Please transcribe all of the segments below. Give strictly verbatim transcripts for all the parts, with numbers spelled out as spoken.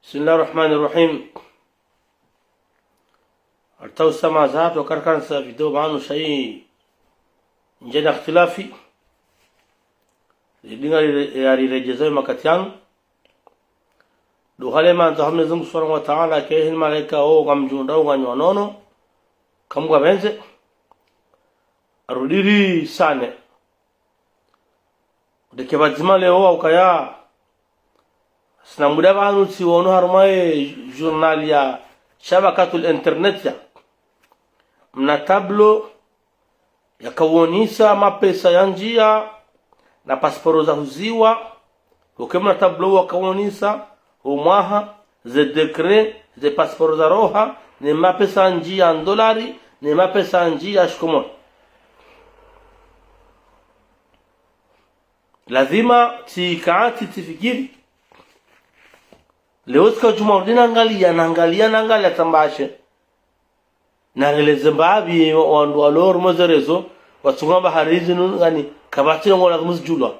بسم الله الرحمن الرحيم. Artau sama za to karkan sa video banu shayi njena ikhtilafi. Lidinga li-, ya rirejeza makati yanu. Duhale manzo ha Mwenyezi Mungu Subhanahu wa Ta'ala, ke hin malaika o ngamdjunda o nganyo nono, kamgwa benze. Arudiri sane. Ndeke pvadzima leo wa ukaya. Sina muda pvanu tsi wono harumwa ye journal ya shabakatul internet ya. Mna tableau yakawonesa mapesa ya njiya na pasiporo za huziwa. Uke mna tableau wakawonesa o mwaha, ze décret, ze pasiporo za roha, ne mapesa ya njiya ya dolari, ne mapesa ya njiya ya shikomori. Lazima tsikantsi tsifikiri. Leo tsika djuma udi nangaliya, nangaliya, nangaliya tsamba she. Narileze mbapvi wa-, wandru walo harumwa ze réseaux, watsunga mba hari zinu ngani, kapvatsi ngo lazimu zidjulwa.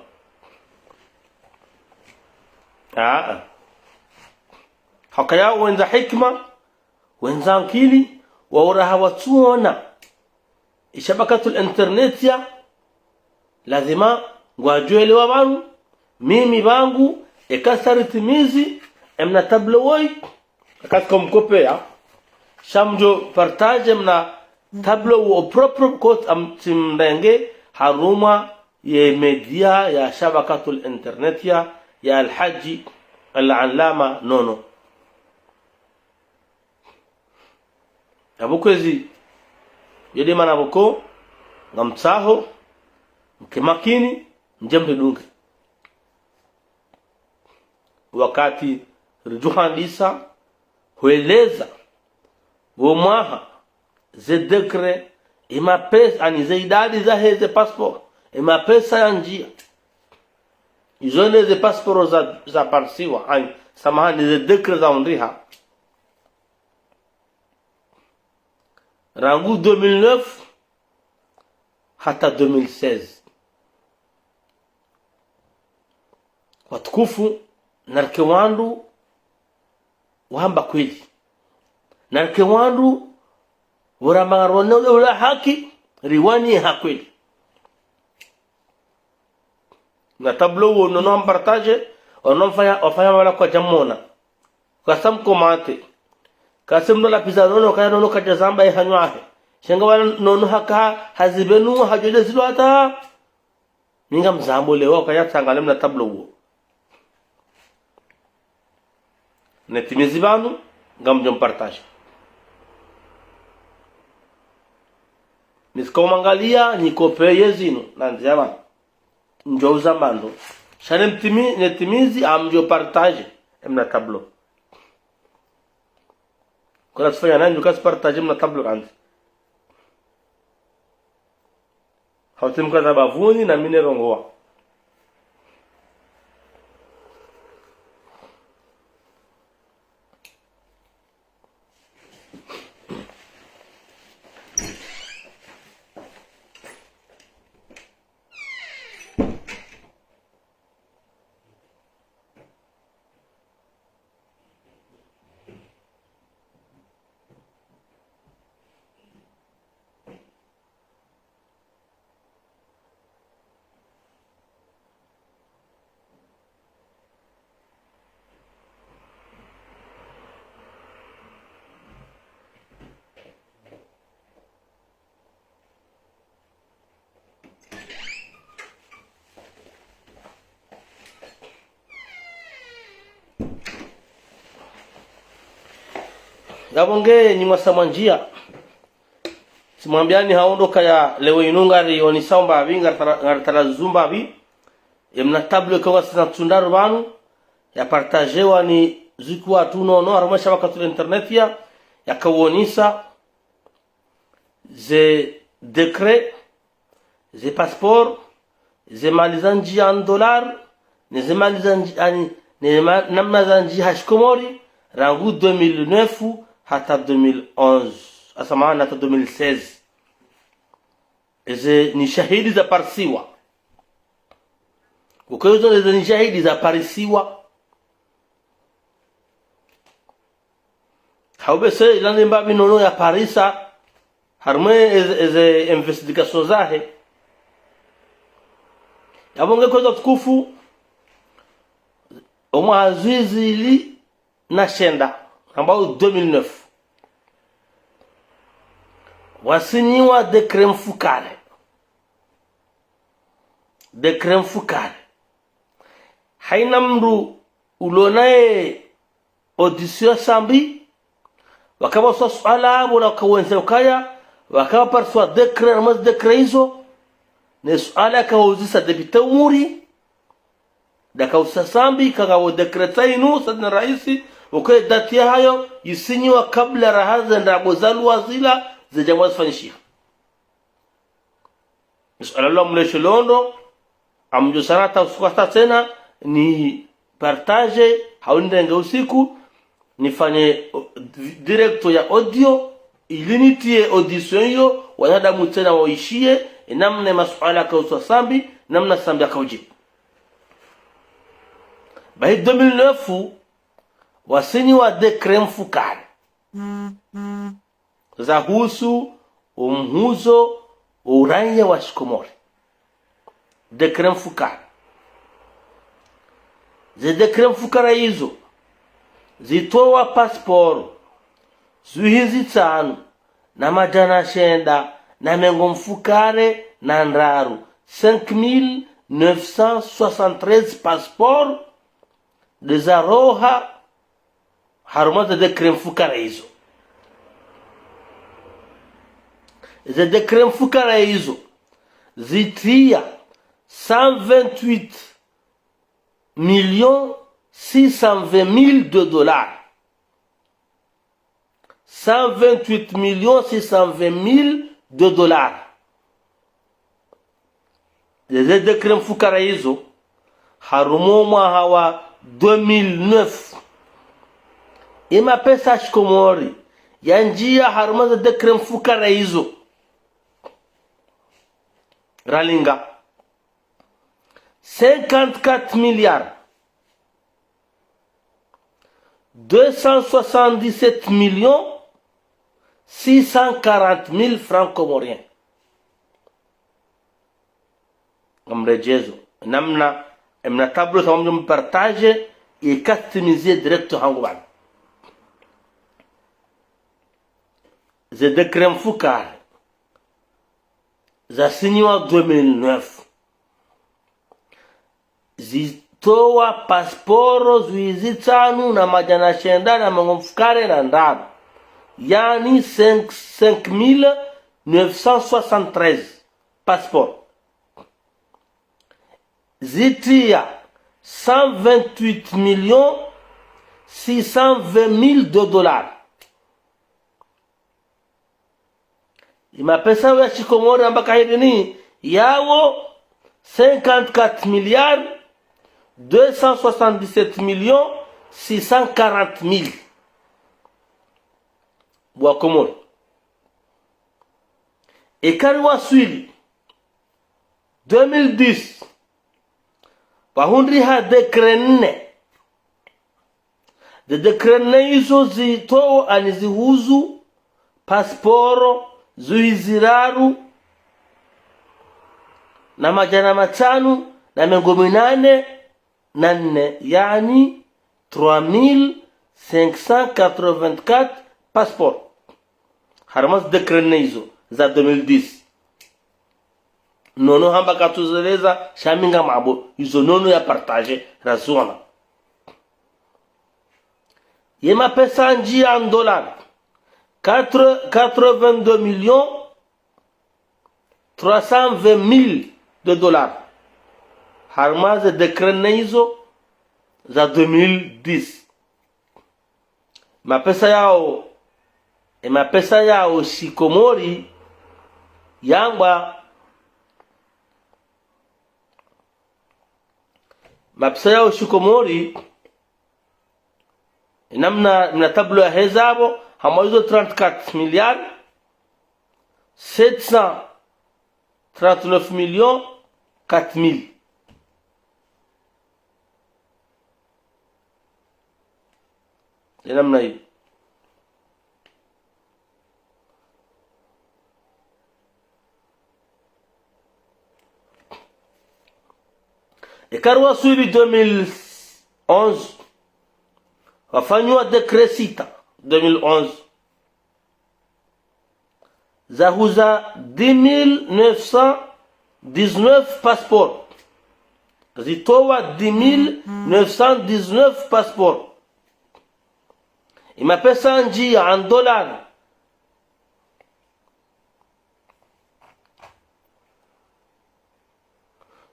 Aa. Hakaya wendza hikima, wendza ankili, wauraha watsuona. Ishabakatul internet ya, lazima ngwadjuelewa pvanu, mimi pvangu, eka sha ritimizi, emna tableau woyi, eka tsika mkopeya, sha mdjo partage emna tableau wo propre kot am tsimrenge, harumwa ye média ya shabakatul internet ya, ya Alhaji Al-Allama Nono. Yapvo kwezi, yede mana pvoko, ngamtsaho, mke makini, ndje mridunge. Wakati ridjuhandisa, hweleza, wo mwaha, ze décret, emapesa, ani ze idadi zahe ze pasiporo, emapesa ya njiya. Izo ne ze pasiporo za, za parisiwa, ani, samahani, ze décret za undriha. Rangu deux mille neuf hata deux mille seize. Watukufu, narike wandru wahamba kweli. Narike wandru wuramba ngarone ule ula haki, riwani ha kweli. Na tableau wo nono hampartage, ono mfanya, wafanya wala kwadjamona. Kasa mkomante. Kasa mno lapviza nono, kaya nono kadjazamba ye hanywa he. Shenga wala nono haka, hazipvenu, hadjwede zilo hata. Mi ngamzambo leo, kaya tsangale mna tableau wo. Netimizi pvanu, ngamdjo mpartage. Nisika umangaliya, nikopeye zinu, nandziya pvanu. Ndjo uza mbando. Sha ne mtimi-, netimizi, amdjo partage, emna tableau. Kola tsifanya nanyi, kasi partage emna tableau randzi. Hauti mkaza bapvuni na mi ne rongowa. Yapvo nge nyi mwasa mwandziya. Tsimwambiyani haondoka ya leo inu ngari onisao mbapvi, ngari tara-, ngari tarazu mbapvi. Emna tableau eka ngasina tsundaru pvanu. yapartagewa ni zuki watru nono, harumwa eshabaka tru internet ya, yakawonesa ze décret, ze passeport, ze mali zandjiya en dollar, ne ze mali zandji-, ani, ne ma-, namna zandjiya ha shikomori, rangu deux mille neuf hata deux mille onze, asamahani, hata deux mille seize. Eze ni shahidi zaparisiwa. Uko izo eze ni shahidi zaparisiwa. Hau bese ilani mbapvi nono yaparisa, harumwa eze, eze investigation zahe. Yapvo nge kwezi watukufu, omwaha zihwi zili na shenda, ambao deux mille neuf. Wasinyiwa décret mfukare. Décret mfukare. Haina mndru ulo naye audition Sambi, wakapvaswa suala apvo na wakawonesa ukaya, wakapvariswa décret, na mwazi décret izo, ne suala yakauzisa député Umuri, ndakauzisa Sambi, kanga wo décret inu, Sadina Raisi, uke date yahayo, yisinyiwa kabla raha ze ndrabo zaluwa zila, zidja mwazifanyishiha. Suala lwa mleshe londo, amdjo sana hata usiku hata tsena, ni partage, hau nirenge usiku, nifanye, o, direct ya audio, ili nitiye audition iyo, wanadamu tsena waishiye, enamna masuala yakauziswa Sambi, namna Sambi yakaujibu. Bahi deux mille neuf, wasinyiwa décret mfukare. Zahusu omhuzo, ouraiya wa shikomori. Décret mfukare. Ze décret mfukare izo, zitowa passeport, zihwi zitsanu, na madjana shenda, na mengo mfukare, na ndraru, cinq mille neuf cent soixante-treize passeport, nde zaroha, harumwa ze décret mfukare izo. Ze décret mfukare izo, zitiya cent vingt-huit millions six cent vingt mille de dollars. Cent vingt-huit millions six cent vingt mille de dollars. Ze décret mfukare izo, harumwa omwaha wa deux mille neuf. Emapesa ya shikomori, yandjiya harumwa ze décret mfukare izo, ralinga cinquante-quatre milliards deux cent soixante-dix-sept millions six cent quarante mille francs comoriens. Ngamredjezo, namna, emna tableau sa mdjo mpartage, ye customiser direct hangu pvanu. Ze décret mfukare, zasinyiwa deux mille neuf. Zitowa passeport zihwi zitsanu na madjana shenda na mengo mfukare na ndraru. Yaani cinq, cinq mille neuf cent soixante-treize passeport. Zitiya cent vingt-huit millions six cent vingt mille de dollars. Emapesa ya shikomori amba kahiri ni yawo cinquante-quatre milliards deux cent soixante-dix-sept millions six cent quarante mille. Bwa Komori. Eka riwaswili deux mille dix, pvahundriha décret nne. Ze décret nne izo zitowa ani zihuzu passeport zihwi ziraru na madjana matsanu na mengo minane na nne, yaani trois mille cinq cent quatre-vingt-quatre passeport. Harumwa ze décret nne izo za deux mille dix. Nono hamba katsuzeleza, sha mi ngamwambo izo nono yapartage, raziona. Yemapesa yandjiya en dollar, quatre, quatre-vingt-deux millions trois cent vingt mille de dollars. Harumwa ze décret nne izo, za deux mille dix. Mapesa yao, e mapesa yao shikomori yangwa, mapesa yao shikomori, e namna, mna tableau ya heza apvo, hamwa izo trente-quatre milliards, sept cent trente-neuf millions quatre mille. E namna iyo. Eka rwaswili deux mille onze, wafanyiwa décret sita, deux mille onze. Zahuza dix mille neuf cent dix-neuf passeports. Zitowa dix mille neuf cent dix-neuf passeports. E mapesa ndjia en dollars,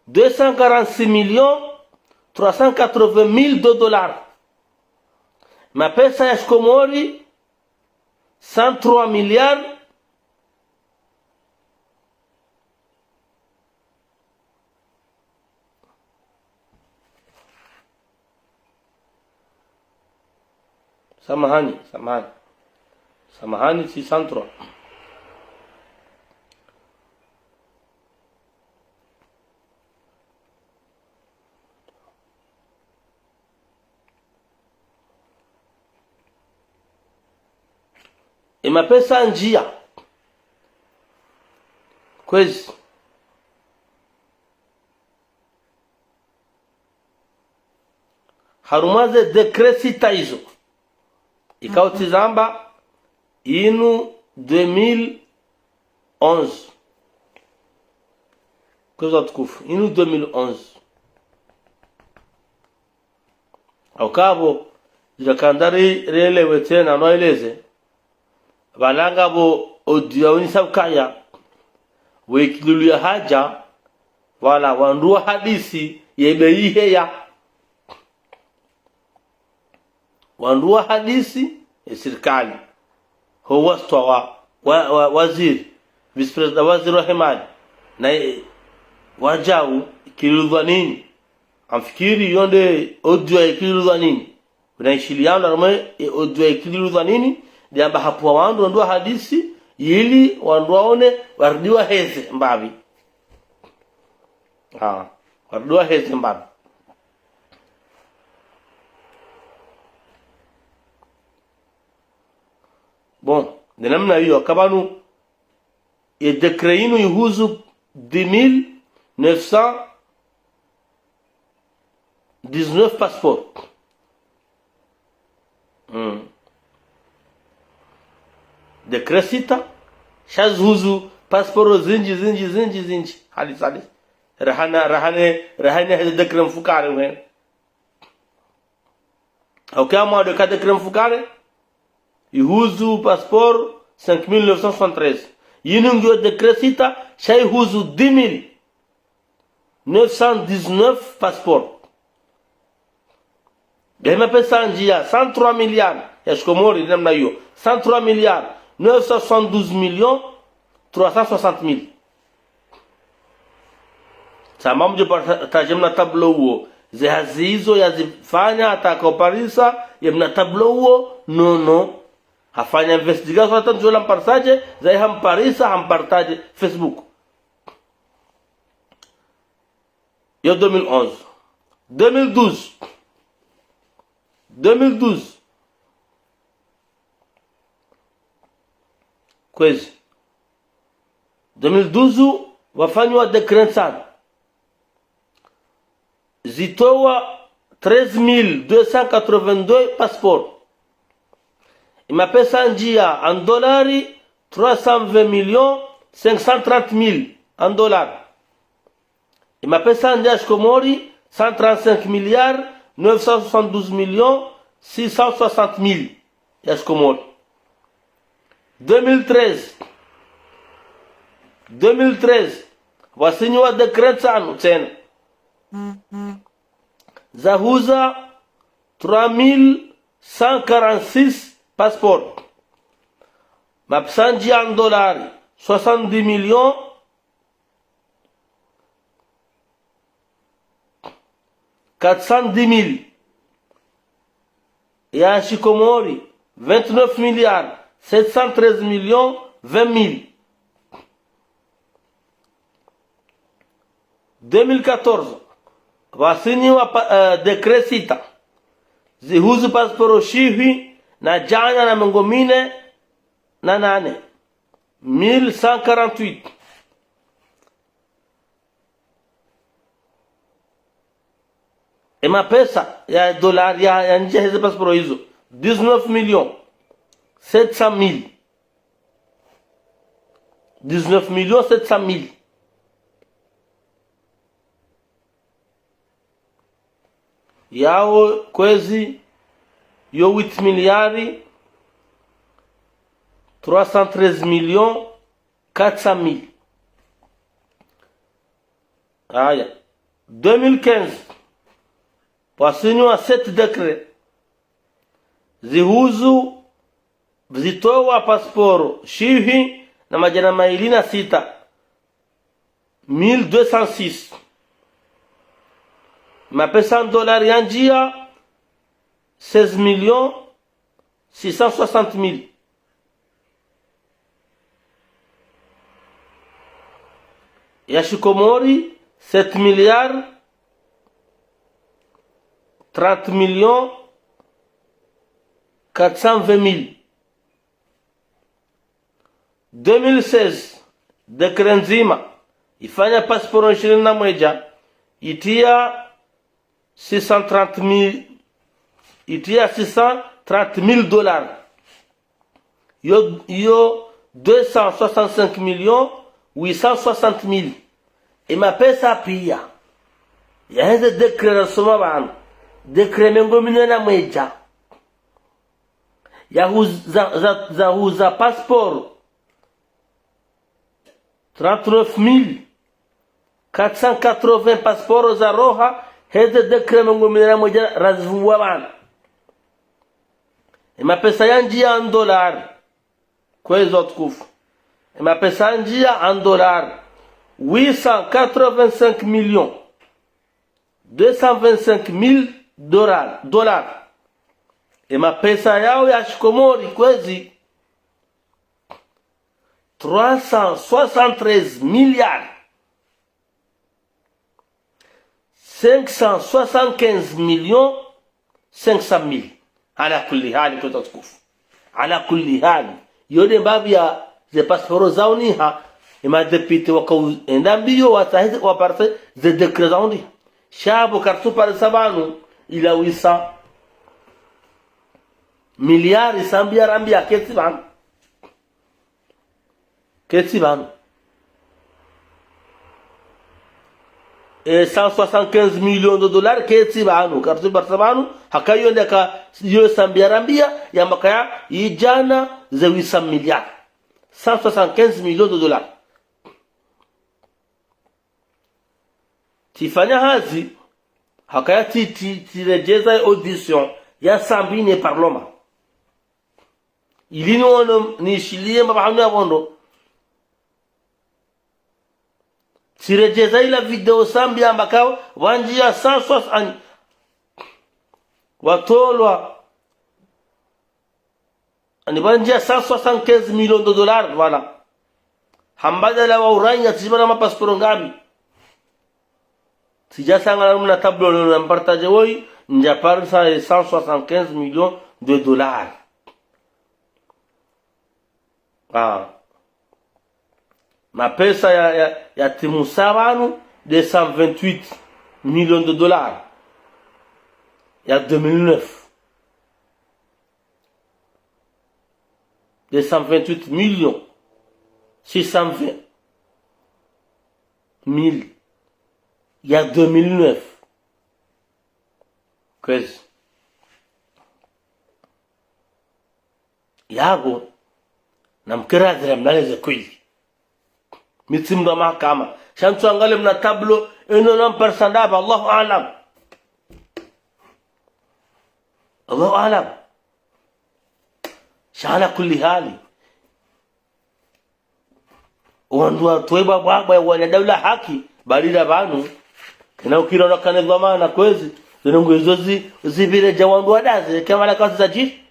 deux cent quarante-six millions trois cent quatre-vingt mille de dollars. Mapesa ya shikomori, cent trois milliards. Samahani, samahani. Samahani, six cent trois. E mapesa ndjia. Kwezi. Harumwa ze décret sita izo. Ikao tsi zamba inu deux mille onze. Kwezi watukufu, inu deux mille onze. Au kabo, djakandari relewe tsena no eleze. Pvala ngapvo audio ya wini sabukaya, we ikililu ya hadja, pvala wandru wahadisi ye bei iheya. Wandru wahadisi ye sirikali. Ho wasitwa wa, wa, wa, waziri, vice-président, waziri wa hemali. Na ye, wadjau, ikililu dhwanini. Amfikiri yo nde audio ya ikililu dhwanini. Wuna ishiliano harumwa ye audio ya ikililu dhwanini, de amba hapvwa wandru, wandru wahadisi, ili wandru waone, warudi waheze mbapvi. Ah, warudi waheze mbapvi. Bon, de namna iyo, eka pvanu, ye décret inu ihuzu dix mille neuf cent dix-neuf passeports. Hmm. Décret sita, sha zihuzu passeports zindji, zindji, zindji, zindji. Hadisi, hadisi. Rahana, rahane, rahane heze décret mfukare, we. Au kaya mwando ka décret mfukare, ihuzu passeport cinq mille neuf cent soixante-treize. Yinu ngiyo décret sita, sha ihuzu dix mille neuf cent dix-neuf passeport. Yahe mapesa ndjia, cent trois milliards ya shikomori, namna iyo. Cent trois milliards neuf cent soixante-douze millions trois cent soixante mille. Tsamba mdjo partager mna tableau uwo. Ze hazi izo yazifanya hata haka uparisa, ye mna tableau uwo, non, non. Hafanya investigation hata ndjola mpartager, zayi hamparisa, hampartager Facebook. Yo deux mille onze. Deux mille douze. Deux mille douze. Kwezi. Deux mille douze, wafanyiwa décret ntsanu. Zitowa treize mille deux cent quatre-vingt-deux passeports. Ye mapesa ndjia en dollars, trois cent vingt millions cinq cent trente mille en dollars. Ye mapesa ndjia ya shikomori, cent trente-cinq milliards neuf cent soixante-douze millions six cent soixante mille ya shikomori. Deux mille treize. Deux mille treize. Wasinyiwa décret ntsanu tsena. Za huza trois mille cent quarante-six passeport. Mapesa yandjia en dollar, soixante-dix millions quatre cent dix mille. Ya shikomori, vingt-neuf milliards sept cent treize millions vingt mille. Deux mille quatorze, pvwasinyiwa pa, eh, décret sita. Zihuzu passeport shihwi na djana na mengo mine na nane. Mille cent quarante-huit. E mapesa ya dollar ya, yandjia heze passeport izo, dix-neuf millions sept cent mille. Dix-neuf millions sept cent mille. Yawo kwezi yo huit milliards trois cent treize millions quatre cent mille. Aya. Deux mille quinze, pvwasinyiwa sept décrets. Zihuzu, zitowa passeport shihwi na madjana mayili na sita, mille deux cent six. Mapesa en dollar yandjia, seize millions six cent soixante mille. Ya shikomori, sept milliards trente millions quatre cent vingt mille. Deux mille seize, décret ndzima, ifanya passeport ishirini na mwedja, itia six cent trente mille, itia six cent trente mille dollars. Yo, yo deux cent soixante-cinq millions huit cent soixante mille. E mapesa pia. Ya heze décret rasoma pvanu. Décret mengo mine na mwedja. Ya huza, za, za huza passeport. Trente-neuf mille quatre cent quatre-vingts passeport za roha, heze décret mengo mine na mwedja razivuwa pvanu. E mapesa yandjia en dollar. Kwezi watukufu. E mapesa yandjia en dollar. Huit cent quatre-vingt-cinq millions deux cent vingt-cinq mille dollars, dollars. E mapesa yawo ya shikomori kwezi trois cent soixante-treize milliards cinq cent soixante-quinze millions cinq cent mille. Ala kulli hali, kwezi watukufu. Ala kulli hali. Yo nde mbapvi ya ze passeport zauniha, e madéputé waka u-, enda mbio watsahe, waparisa ze décret zauniha. Sha pvo kartsu parisa pvanu, ila huit cents milliards, Sambi yarambia ketsi pvanu. Ketsi pvanu. E cent soixante-quinze millions de dollars ketsi pvanu. Kartsu parisa pvanu, haka yo nde ka, yo Sambi yarambia, yamba kaya, idjana ze huit cents milliards. Cent soixante-quinze millions de dollars. Tsifanya hazi, hakaya tsi, tsi, tsiredjeza audition ya Sambi ne parlement. Ili niwono, nishiliye mbapvi hanu ya pvondo. Tsiredjeza ila video Sambi yamba ka, wandjia cent soixante, watolwa, ani wandjia cent soixante-quinze millions de dollars, voilà. Hamba dala wa uranya, tsi pvana ma passeport ngapvi. Tsidja sangana mna tableau lolo na mpartager woyi, ndja parisa cent soixante-quinze millions de dollars. Ah. Mapesa ya, ya, ya timusa pvanu, deux cent vingt-huit millions de dollars. Ya deux mille neuf. Deux cent vingt-huit millions six cent vingt mille. Ya deux mille neuf. Kwezi. Yapvo, namkere hadhira mnaleze kweli. Mi tsi mndru wa mahakama. Sha ntsu angalie mna tableau, eno namparisa ndapvi, Allahu aalam. Allahu aalam. Sha ala kulli hali, wandru watweba bwabwa ya wana daula haki, balila pvanu. Kena ukira wakane dhwamana kwezi, zinu nguzo zi, zipvire dja wandru wadaze, kama la kasi za djiri.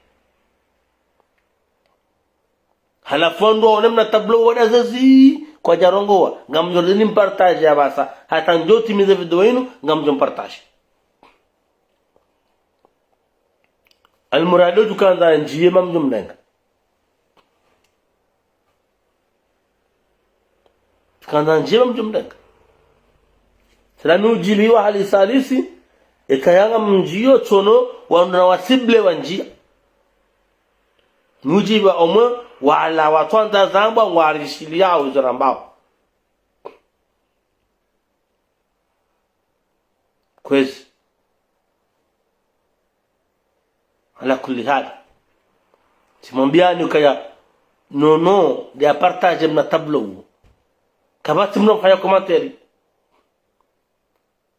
Halafu wandru waone mna tableau wadaze zi, kwadjarongowa, ngamdjo rini mpartage ya pvasa, hata ndjo timize video inu, ngamdjo mpartage. Almuradi udjukandza ndjiye mamdjo mlenga. Kandza ndjiye mamdjo mlenga. Sela mi udjiliwa hali salisi, eka yanga mndjiyo tsono, wandru na wa cible wa ndjiya. Mi udjiliwa omwe, wala watwandza zambwa, ngwarishiliyawo izo rambao. Kwezi. Ala kulli hali. Tsimwambiyani ukaya, non, non, nde ya partage mna tableau. Kapvatsi mna mfanya commentaire.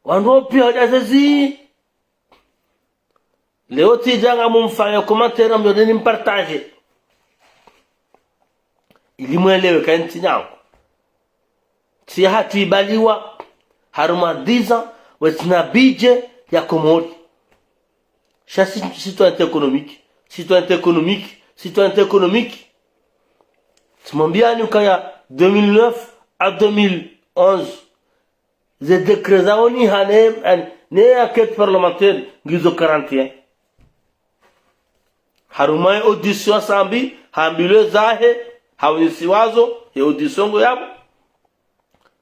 Wandru piya wadja zezi. Leo tsidja ngamumfanya commentaire, mdjo rini mpartage. Ili mwelewe ka ntsi nyangu. Ntsi yahatru ibaliwa, harumwa dix ans, wetsina budget ya Komori. Sha si, citoyenneté économique, citoyenneté économique, citoyenneté économique. Tsimwambiyani ukaya deux mille neuf à deux mille onze, ze décret zaoniha ne, ne enquête parlementaire, ngizo quarante et un. Harumwa ye audition Sambi, hambilwa zahe, haonisiwa zo, ye audition ngo yapvo.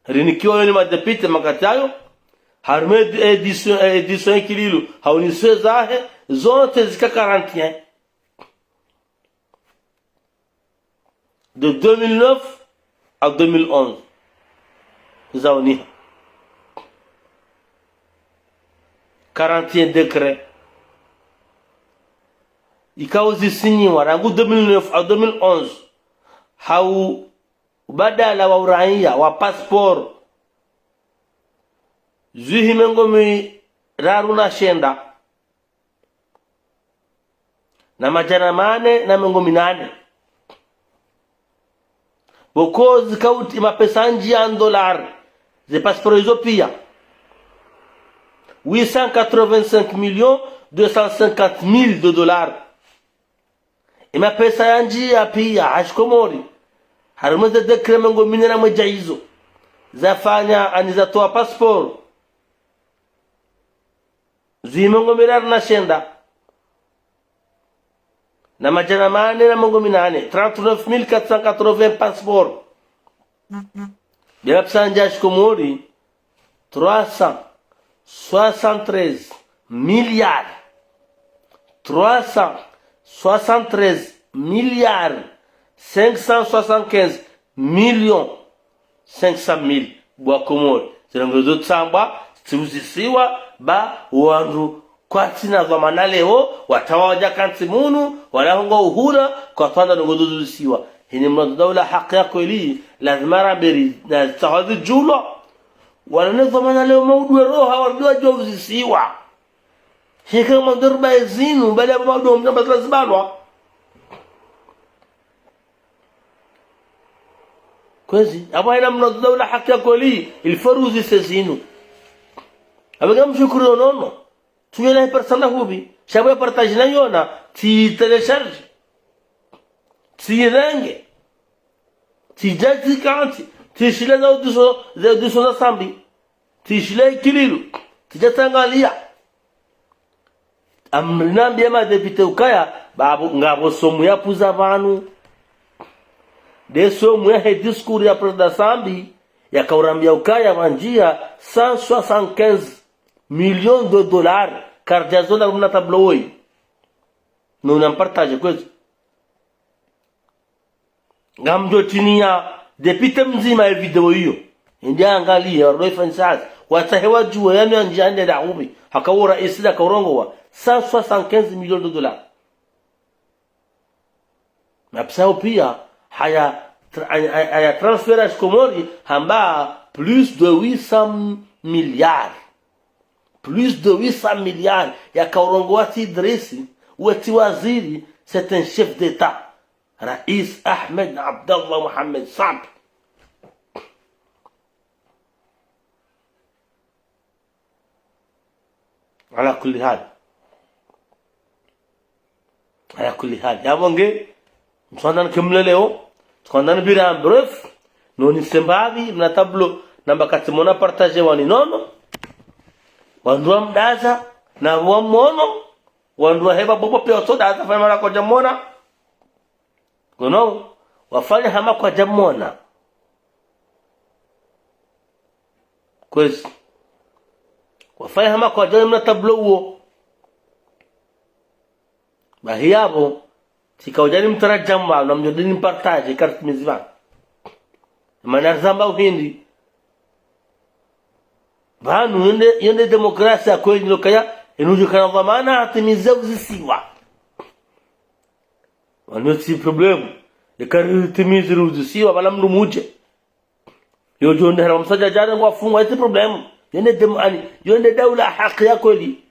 Rinikiwa yo ni madéputé makati yayo, harumwa ye audition, ye audition Ikililou, haonisiwa zahe, zontsi zika quarante et un. De deux mille neuf à deux mille onze. Zaoniha. Quarante et un décret. Ikao zisinyiwa, rangu deux mille neuf à deux mille onze. Hau ubadala wa uraiya, wa passeport. Zihwi mengo miraru na shenda. Na madjana mane na mengo minane. Pvoko zikao utsi mapesa ndji ya dollar, ze passeport izo piya. Huit cent quatre-vingt-cinq millions deux cent cinquante mille de dollars. Ye mapesa yandjiya piya, ha shikomori. Harumwa ze décret mengo mine na mwedja izo. Zafanya ani zatowa passeport. Zihwi mengo miraru na shenda. Na madjana mane na mengo minane. Trente-neuf mille quatre cent quatre-vingts passeports. Piya mapesa ndji ya shikomori. Trois cent soixante-treize milliards. Trois cent soixante-treize milliards. Cinq cent soixante-quinze millions. Cinq cent mille, bo wa Komori. Zinu ngizo tsambwa, tsiuzisiwa, ba wandru kwatsina dhwamana leo, watawa wadja kantsi munu, wala hongo uhura, kwatsandza ngizo uzisiwa. Hini mna daula haki ya kweli, lazima rambe ri, na zitsaha zidjulwa. Wala ne dhwamana leo maudu we roha, wala wadjo uzisiwa. Hika mna daula ba ezinu, bali amba maudu mna ba zilazibalwa. Kwezi, apvo hayina mna daula haki ya kweli, il faut ruzise zinu. Apvo ngamshukuru nono. Tsuyo na hiparsa na hubi. Sha pvo ya partage na yona, tsi télécharge. Tsi renge. Tsi dja tsi kantsi. Tsi shile za audition, za audition za Sambi. Tsi shile Ikililou. Tsi dja tsangaliya. Amri nambiye madéputé ukaya, babu, ngapvo somu ya puza pvanu. Nde somu yahe discours ya président Sambi, yaka urambiya ukaya pvandjiya cent soixante-quinze millions de dollars, kardja zona rumna tableau woyi. No na mpartage kwezi. Ngamdjo tiniya député mdzima ye video iyo. Ende angaliye, waro ifanyisa hazi. Watsahe wadjuwe yanu yandjiya nde da hubi. Haka wo raisi nda kaurongowa. Cent soixante-quinze millions de dollars. Mapesa wo piya, haya, tra-, haya, haya transfert ya shikomori, hamba plus de huit cents milliards. Plus de huit cents milliards, yaka urongowa tsi Idrisi, Wetsi waziri, c'est un chef d'État. Rais Ahmed Abdallah Mohamed Sambi. Ala kulli hali. Ala kulli hali. Yapvo nge, mtsuandza nike mleleo, mtsuandza nipvire en bref, nonise mbapvi, mna tableau, namba katsi mona partager wani nono, wandru wamdaza, na wamono, wandru waheba bobo pia watsodaza, fanya mara kwadjamona. Ngono, wafanya hama kwadjamona. Kwezi. Wafanya hama kwadjamona mna tableau uwo. Bahi yapvo, tsika udjani mtara djamba, na mdjo dini partager, kartimizi pvanu. Mana rizamba uhindri. Pvanu, yonde, yonde demokrasia kweli nokaya, inu udjo kana dhwamana hatimize uzisiwa. Wanu tsi problème. Eka ritimizi uzisiwa, pvala mndru mudje. Yo djo nde hara msadjadja ngwafungwa, tsi problème. Yonde dem-, ani, yonde daula haki ya kweli.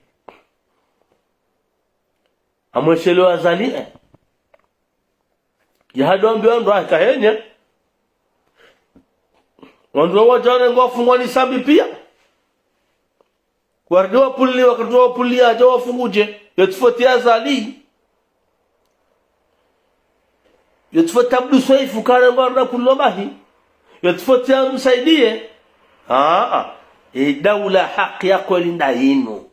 Amweshelewa Azali, eh. Yahado ambiwa ndo akahenye. Wandru wadjana ngwafungwa ni Sambi pia. Warudi wapvuli, wakati wapvuli, hadja wafungudje. Yo tsi foti ya Azali. Yo tsi foti Abdu Swaifu, kare ngwarudi kulombahi. Yo tsi foti ya Msaidie. Aa, e daula haki ya kweli nda inu.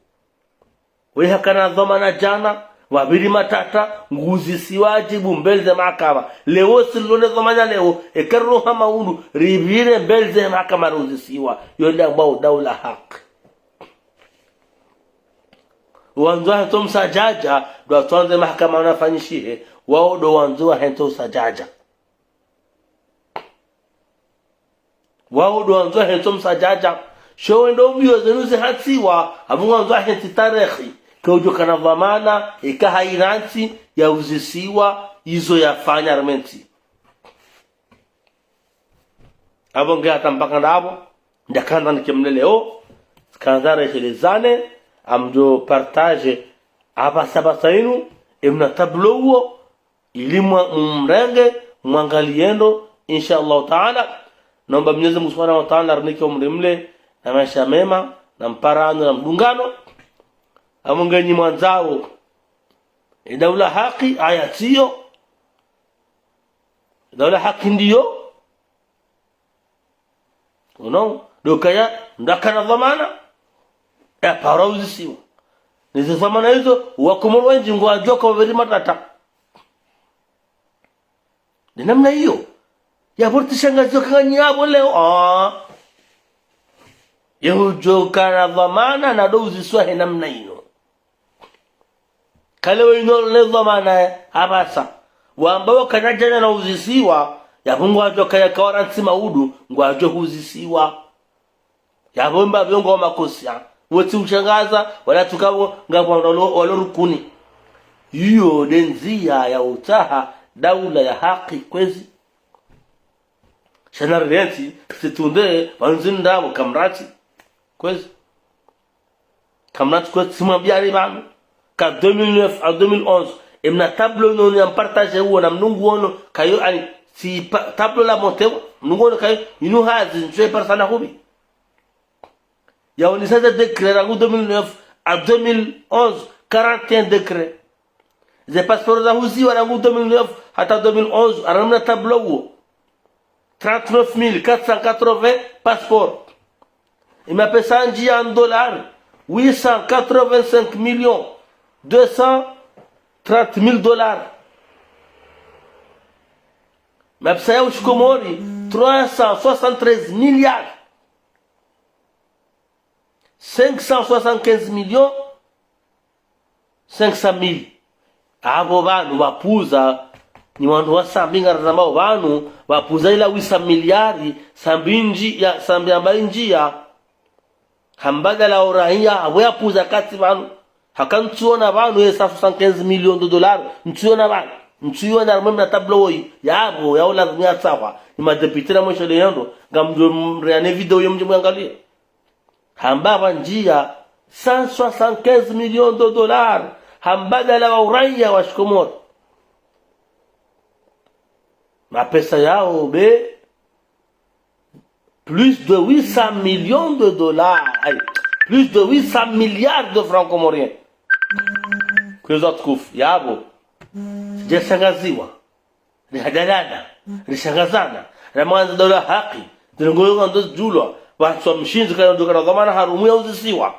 Weha kana dhwamana djana, wapviri matata, nguzisiwa adjibu mbeli ze mahakama. Leo tsi lone dhwamana leo, eka rilo hama unu, ripvire mbeli ze mahakama ruzisiwa. Yonde ambao daula haki. Wandzo hentso msadjadja, ndo watsandze mahakama wanafanyishihe, wao ndo wandzo wahentso usadjadja. Wao ndo wandzo hentso msadjadja. Sho wendo mbio zenu zihantsiwa, apvo ngwandzo hentsi tarehi. Ke udjo kana dhwamana, eka haina ntsi, ya uzisiwa, izo yafanya harumwa entsi. Apvo nge hata mpaka ndapvo, ndakandza nike mleleo, tsikandza reshelezane, amdjo partager, apvasa pvasa inu, emna tableau uwo, ili mwa-, mumrenge, mwangaliye ndo, insha Allahu Taala. Naomba Mwenyezi Mungu Subhanahu wa Taala arinike umri mle, na maesha mema, na mparano, na mdungano. Apvo nge nyi mwandzao. E daula haki, aya tsiyo. E daula haki ndiyo. Uno, ndo kaya, ndakana dhwamana, ya paro uzisiwa. Nize dhwamana izo, wakomoro wendji ngwadjoka wapviri matata. Ni namna iyo. Yapvo ritsishangaziwa kanganyapvo leo. Ah. Yehudjo kana dhwamana na ndo uzisiwa he namna ino. Kale we ino le dhwamana apvasa. Wamba wakana djana na uzisiwa, yapvo ngwadjo kaya kawara ntsima udu, ngwadjo huzisiwa. Yapvo mba pvyo ngwa makosa. Wotsi ushangaza, wala tsukapvo ngapvo walo, walo rukuni. Iyo nde ndzia ya utsaha daula ya haki kwezi. Sha na rirentsi, situnde, wanzindrabo kamratsi. Kwezi. Kamratsi kwezi, tsimwambiani pvanu. Ka deux mille neuf à deux mille onze, emna tableau nono ya mpartager uwo na mnungu ono, kayo ani, tsi pa-, tableau la monté, mnungu ono kayo, inu hazi, ntswe parsana hubi. Yaonesa ze décret rangu deux mille neuf à deux mille onze, quarante et un décret. Ze passeport zahuziwa rangu deux mille neuf hata deux mille onze, aramna tableau uwo. Trente-neuf mille quatre cent quatre-vingts passeports. Emapesa ndjia en dollars, huit cent quatre-vingt-cinq millions deux cent trente mille dollars. Mapesa ya ushikomori, trois cent soixante-treize milliards cinq cent soixante-quinze millions cinq cent mille. Apvo pvanu pvapvuza, ni wandru wa Sambi ngarandzambao pvanu, pvapvuza ila wisa miliari, Sambi ndji-, ya, Sambi amba indjia. Hamba dala oraiya, apvo yapvuza kati pvanu. Haka ntsiona pvanu ye cent soixante-quinze millions de dollars, ntsiona pvanu. Ntsiona harumwa emna tableau woyi, yapvo, ya ola dunia tsahwa. Ni madéputé na mweshele yendo, ngamdjo mreane vidéo yo mdje mwangaliye. Hamba pvandjia cent soixante-quinze millions de dollars, Ha mbadala wa uraia wa shikomori. Mapesa yao be, plus de huit cents millions de dollars, aïe, plus de huit cents milliards de francs comoriens. Kwezi watukufu, yapvo, sija shangaziwa, rihadalana, rishangazana, ramwandza daula haki, zile ngoyo ngando zidjulwa, pvatsi mshindzi kaya ndo kana dhwamana harumwa ya uzisiwa.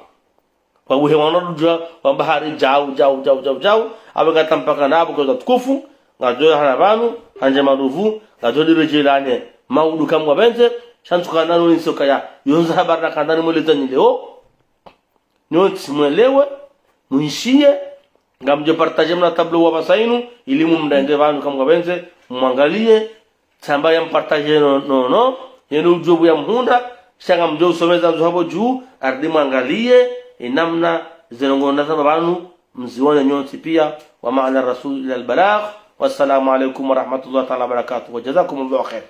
Wabuhe wana rudja, wamba hari djau, djau, djau, djau, djau. Apvo ngata mpaka na apvo kwezi watukufu, ngadjo hana pvanu, handje maruvu, ngadjo dire djelane. Maudu kamwa pvendze, sha ntsuka nanu nitsoka ya, yonza habari nakandani mweleza nyi leo. Nyontsi mwelewe, mwishiye, ngamdjo partager mna tableau wa pvasa inu, ili mumrenge pvanu kamwa pvendze, mwangaliye, tsamba ya mpartager no, no, no, yenu udjuwa ya mhundra, sha ngamdjo usomeza ndzo hapvo dju, aridi mwangaliye, inamna zendrongoo nazamba pvanu, mzione nyontsi pia, وما على الرسول إلا البلاغ. والسلام عليكم ورحمة الله تعالى وبركاته. وجزاكم الله خير.